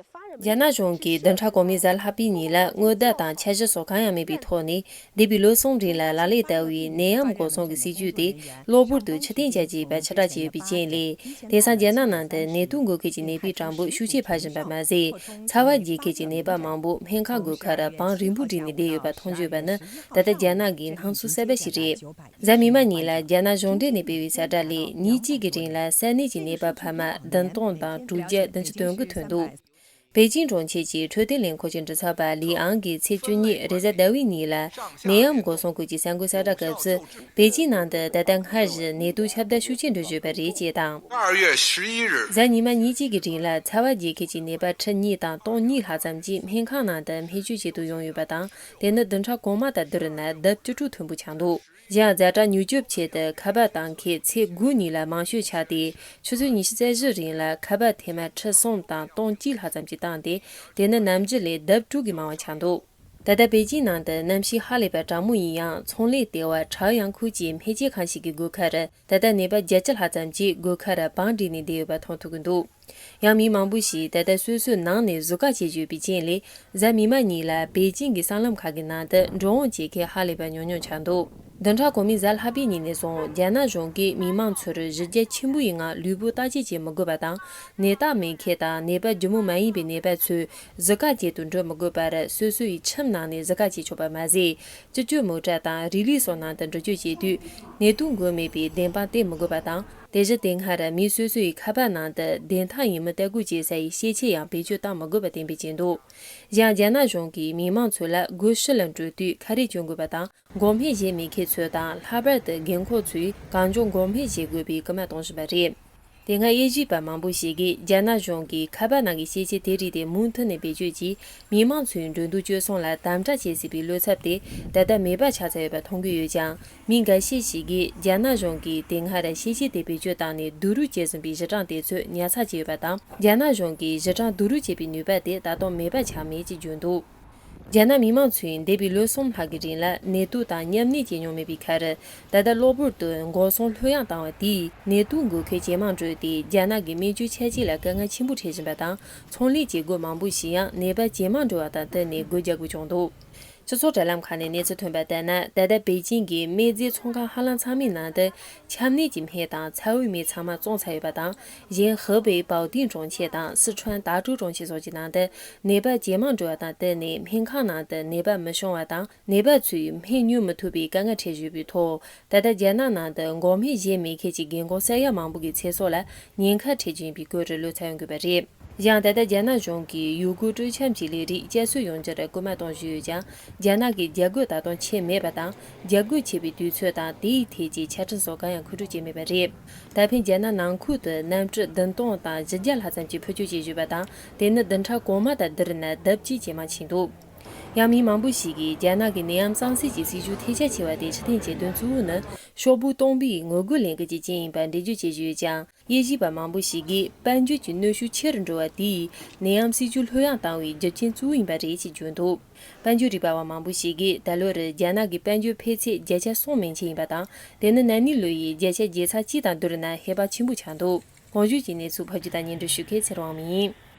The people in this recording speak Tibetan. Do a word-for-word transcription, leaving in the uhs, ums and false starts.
རྒྱ་ནག་གཞུང་གིས་བདུན་ཕྲག་གོང་མའི་གཟའ་ལྷག་པའི་ཉིན་ལ་སྔོན་བརྡ་དང་འཆར་གཞི་སོགས་གང་ཡང་མེད་པའི་ཐོག་ནས། འདས་པའི་ལོ་གསུམ་རིང་ལ་ལ་ལས་ལྟ་བུའི་ནད་ཡམས་འགོག་སྲུང་གི་སྲིད་ཇུས་དེ་གློ་བུར་དུ་ཕྱིར་འཐེན་བྱ་རྒྱུ་ཡིན་པ་ཕྱིར་བསྒྲགས་བྱས་ཡོད་པའི་རྐྱེན་ལས། དེང་སང་རྒྱ་ནག་ནང་དུ་ནད་དུག་འགོས་མཁན་གྱི་ནད་པའི་གྲངས་འབོར་ཤུགས་ཆེ་འཕར་བཞིན་པ་མ་ཟད། ཚ་བ་རྒྱས་མཁན་གྱི་ནད་པ་མང་པོ་སྨན་ཁང་སྒོ་ཁར་བང་རིང་པོ་བསྒྲིགས་ནས་བསྡད་ཡོད་པ་མཐོང་རྒྱུ་ཡོད་པ་ནི་ད་ལྟ་རྒྱ་ནག་གི་སྣང་ཚུལ་གསར་པ་ཞིག་རེད། གཟའ་མིག་དམར་ཉིན་ལ་རྒྱ་ནག་གཞུང་འབྲེལ་ནས་སྤེལ་བའི་གསལ་བསྒྲགས་ལས། ཉིན་གཅིག་གི་རིང་ལ་ས་གནས་ཀྱི་ནད་པ་འཕར་མ་བདུན་སྟོང་དང་དྲུག་བརྒྱ་བདུན་ཅུ་དོན་དགུ་ཐོན་འདུག་པེ་ཅིང་གྲོང་ཁྱེར་གྱི་འཕྲོད་བསྟེན་ལས་ཁུངས་ཀྱི་མགྲིན་ཚབ་པ་ལི་ཨང་གིས་ཚེས་བཅུ་གཉིས་རེས་གཟའ་ཟླ་བའི་ཉིན་ལ་ནད་ཡམས་འགོག་སྲུང་སྐོར་གྱི་གསར་འགོད་གསལ་བསྒྲགས་སྐབས་སུ། པེ་ཅིང་ནང་དུ་ད་ལྟ་སྔར་བཞིན་ནད་དུག་ཁྱབ་གདལ་ཤུགས་ཆེ་འགྲོ་བཞིན་པ་རེད་ཅེས་དང་། གཟའ་ཉི་མ་ཉིན་གཅིག་གི་རིང་ལ་ཚ་བ་རྒྱས་མཁན་གྱི་ནད་པ་ཁྲི་གཉིས་དང་སྟོང་གཉིས་ལྷག་ཙམ་གྱིས་སྨན་ཁང་ནང་དུ་སྨན་བཅོས་བྱེད་དུ་ཡོང་ཡོད་པ་དང་། དེ་ནི་བདུན་ཕྲག་གོང་མ་དང་བསྡུར་ན་ལྡབ་བཅུ་དྲུག་མཐོན་པོ་ཆགས་འདུག་གཞན་ཡང་ཛ་དྲག་མྱུར་སྐྱོབ་ཆེད་དུ་ཁ་པར་བཏང་མཁན་ཚེས་དགུ་ཉིན་ལ་མང་ཤོས་ཆགས་ཏེ། ཆུ་ཚོད་ཉི་ཤུ་རྩ་བཞི་རིང་ལ་ཁ་པར་ཐེངས་མ་ཁྲི་གསུམ་དང་སྟོང་གཅིག་ལྷག་ཙམ་ཞིག་བཏང་སྟེ། དེ་ནི་ནམ་རྒྱུན་ལས་ལྡབ་དྲུག་གིས་མང་བ་ཆགས་འདུག་ད་ལྟ་པེ་ཅིང་ནང་དུ་གནམ་གཤིས་ཧ་ལས་པར་གྲང་མོ་ཡིན་ཡང་། ཚོང་ལས་ལྟེ་བ་ཁྲའོ་ཡང་ཁུལ་གྱི་སྨན་དཔྱད་ཁང་ཞིག་གི་སྒོ་ཁར་ད་ལྟ་ནད་པ་བརྒྱད་ཅུ་ལྷག་ཙམ་གྱིས་སྒོ་ཁར་བང་བསྒྲིགས་ནས་བསྡད་ཡོད་པ་མཐོང་ཐུབ་ཀྱི་འདུག་ཡང་མི་མང་པོ་ཞིག་ད་ལྟ་སོ་སོའི་ནང་ནས་བཟོ་ཁ་བྱེད་བཞིན་ཡོད་པའི་རྐྱེན་ལས། གཟའ་མིག་དམར་ཉིན་ལ་པེ་ཅིང་གི་སྲང་ལམ་ཁག་གི་ནང་དུ་འགྲོ་འོང་བྱེད་མཁན་ཧ་ལས་པར་ཉུང་ཉུང་ཆགས་འདུག་བདུན་ཕྲག་གོང་མའི་གཟའ་ལྷག་པའི་ཉིན་ནས་བཟུང་རྒྱ་ནག་གཞུང་གིས་མི་མང་ཚོར་གཞི་རྒྱ་ཆེན་པོ་ཡི་ངང་ལུས་པོ་བརྟག་དཔྱད་བྱེད་མི་དགོས་པ་དང་། ནད་རྟགས་མེད་མཁན་དང་ནད་པ་ལྗིད་མོ་མ་ཡིན་པའི་ནད་པ་ཚོས་བཟོ་ཁ་བྱེད་དུ་འགྲོ་མི་དགོས་པར། སོ་སོ་ཡི་ཁྱིམ་ནང་ནས་བཟོ་ཁ་བྱེད་ཆོག་པ་མ་ཟད། སྤྱི་སྤྱོད་མོ་ཊ་དང་རི་ལི་སོགས་ནང་དུ་འགྲུལ་སྐྱོད་བྱེད་དུས། ནད་དུག་འགོས་མེད་པའི་བདེན་དཔང་སྟེར་མི་དགོས་པ་དང་། དེ་བཞིན་དེ་སྔར་མི་སོ་སོ་ཡི་ཁ་པར་ནང་དུ་བདེན་མཐའ་ཡིན་མིན་བལྟ་སྒོ་བྱེད་ས་ཡི་ཤེས་བྱ་ཡང་བེད་སྤྱོད་བཏང་མི་དགོས་པ་གཏན་འབེབས་བྱས་འདུག་གཞན་རྒྱ་ནག་གཞུང་གིས་མི་མང་ཚོ་ལ་སྒོ་ཕྱི་ལ་འགྲོ་དུས་ཁ་རས་གྱོན་དགོས་པ་དང་། འགོག་སྨན་བཞེས་མེད་མཁན་ཚོ་དང་། ལྷག་པར་དུ་རྒན་འཁོགས་ཚོས་གང་བྱུང་འགོག་སྨན་བཞེས་དགོས་པའི་སྐུལ་མ་གཏོང་བཞིན་པ་རེད། དེ་སྔ་དབྱེ་ཞིབ་པ་མང་པོ་ཞིག་གིས་རྒྱ་ནག་གཞུང་གིས་ཁ་པར་ནང་གི་ཤེས་བྱ་དེ་རིགས་དེ་མུ་མཐུད་ནས་བེད་སྤྱོད་ཀྱིས། མི་མང་ཚོའི་འགྲོ་འདུག་སྤྱོད་གསུམ་ལ་དམ་དྲག་བྱེད་སྲིད་པའི་བློ་འཚབ་དེ་ད་ལྟ་མེད་པ་ཆགས་ཚར་ཡོད་པ་མཐོང་གི་ཡོད་ཀྱང་། མི་འགའ་ཤས་ཤིག་གིས་རྒྱ་ནག་གཞུང་གིས་དེ་སྔར་ཤེས་བྱ་དེ་བེད་སྤྱོད་བཏང་ནས་སྡུག་རུས་བྱེད་བཞིན་པའི་གཞི་གྲངས་དེ་ཚོ་ཉར་ཚགས་བྱས་ཡོད་པ་དང་། རྒྱ་ནག་གཞུང་གིས་གཞི་གྲངས་སྡུག་རུས་བྱེད་པའི་ནུས་པ་དེ་ད་དུང་མེད་པ་ཆགས་མེད་ཅེས་བརྗོད་འདུག་རྒྱ་ནག་མི་མང་ཚོས་འདས་པའི་ལོ་གསུམ་ལྷག་གི་རིང་ལ་ནད་དུག་དང་མཉམ་གནས་བྱས་མྱོང་མེད་པའི་ཁར། ད་ལྟ་གློ་བུར་དུ་འགོག་སྲུང་ལྷོད་ཡངས་བཏང་བ་དེས་ནད་དུག་འགོས་མཁན་ཇེ་མང་འགྲོ་སྟེ། རྒྱ་ནག་གི་སྨན་བཅོས་ཆ་རྐྱེན་ལ་དཀའ་ངལ་ཆེན་པོ་འཕྲད་བཞིན་པ་དང་། ཚོང་ལས་བྱེད་སྒོ་མང་པོ་ཞིག་ཡང་ནད་པ་ཇེ་མང་འགྲོ་བ་དང་བསྟུན་ནས་སྒོ་རྒྱག་དགོས་བྱུང་འདུག་སྤྱི་ཚོགས་དྲ་ལམ་ཁག་ནས་གནས་ཚུལ་ཐོན་པ་ལྟར་ན། ད་ལྟ་པེ་ཅིང་གི་སྨན་རྫས་ཚོང་ཁང་ཧ་ལམ་ཚང་མའི་ནང་དུ་ཆམ་ནད་ཀྱི་སྨན་དང་ཚ་བའི་སྨན་ཚང་མ་བཙོངས་ཚར་ཡོད་པ་དང་། གཞན་ཧེ་པེ་པའོ་ཏིང་གྲོང་ཁྱེར་དང་སི་ཁྲོན་དཱ་ཀྲུའུ་གྲོང་ཁྱེར་སོགས་ཀྱི་ནང་དུ་ནད་པ་ཇེ་མང་འགྲོ་བ་དང་བསྟུན་ནས། སྨན་ཁང་ནང་དུ་ནད་པ་མི་ཤོང་བ་དང་། ནད་པ་ཚོས་སྨན་ཉོ་མི་ཐུབ་པའི་དཀའ་ངལ་འཕྲད་བཞིན་ཡོད་པའི་ཐོག་ད་ལྟ་རྒྱ་ནག་ནང་དུ་འགོག་སྨན་བཞེས་མེད་མཁན་གྱི་རྒན་འཁོགས་ས་ཡ་མང་པོ་གི་ཚེ་སྲོག་ལ་ཉེན་ཁ་འཕྲད་ཀྱི་ཡིན་པའི་སྐོར་བློ་འཚབ་ཡོང་དགོས་པ་རེད། ཡང་ད་ལྟ་རྒྱ་ནག་གཞུང་གིས་ཡུལ་སྐོར་སྤྲོ་འཆམ་གྱི་ལས་རིགས་བསྐྱར་གསོ་ཡོང་རྒྱུར་སྐུལ་མ་གཏོང་བཞིན་ཡོད་ཀྱང་། རྒྱ་ནག་གི་རྒྱ་སྒོ་ད་དུང་ཕྱེ་མེད་པ་དང་། རྒྱ་སྒོ་ཕྱེ་བའི་དུས་ཚོད་དང་དེའི་ཐད་ཀྱི་ཆ་འཕྲིན་སོགས་གང་ཡང་མཁོ་སྤྲོད་བྱས་མེད་པ་རེད། ད་ཕན་རྒྱ་ནག་ནང་ཁུལ་དུ་གནམ་གྲུ་བདུན་སྟོང་དང་བཞི་བརྒྱ་ལྷག་ཙམ་གྱིས་འཕུར་སྐྱོད་བྱེད་བཞིན་པ་དང་། དེ་ནི་བདུན་ཕྲག་གོང་མ་དང་བསྡུར་ན་ལྡབ་གཅིག་ཇེ་མང་ཕྱིན་འདུག་ཡང་མི་མང་པོ་ཞིག་གིས་རྒྱ་ནག་གི་ནད་ཡམས་གཙང་སེལ་གྱི་སྲིད་ཇུས་ཐལ་ཆ་ཆེ་བ་དེ་ཕྱིར་འཐེན་བྱེད་དོན་གཙོ་བོ་ནི། ཤོག་བུ་སྟོང་པའི་ངོ་རྒོལ་ལས་འགུལ་གྱི་རྐྱེན་ཡིན་པར་འགྲེལ་བརྗོད་བྱེད་བཞིན་ཡོད་ཀྱང་། དབྱེ་ཞིབ་པ་མང་པོ་ཞིག་གིས་དཔལ་འབྱོར་གྱི་གནོན་ཤུགས་ཆེ་རུ་འགྲོ་བ་དེས་ནད་ཡམས་སྲིད་ཇུས་ལྷོད་ཡངས་བཏང་བའི་རྒྱུ་རྐྱེན་གཙོ་བོ་ཡིན་པ་རེད་ཅེས་བརྗོད་འདུག་དཔལ་འབྱོར་རིག་པ་བ་མང་པོ་ཞིག་གིས་ད་ལོར་རྒྱ་ནག་གི་དཔལ་འབྱོར་འཕེལ་ཚད་བརྒྱ་ཆ་གསུམ་མན་ཆད་ཡིན་པ་དང་། དེ་ནི་ན་ནིང་ལོ་ཡི་བརྒྱ་ཆ་བརྒྱད་ཚེག་གཅིག་དང་བསྡུར་ན་ཧེ་བག་ཆེན་པོ་ཆགས་འདུག་གོང་བརྗོད་ཀྱི་གནས་ཚུལ་ཕབ་སྒྱུར་དང་སྙན་སྒྲོན་ཞུ་མཁན་ཚེ་རིང་དབང་མོ་ཡིན།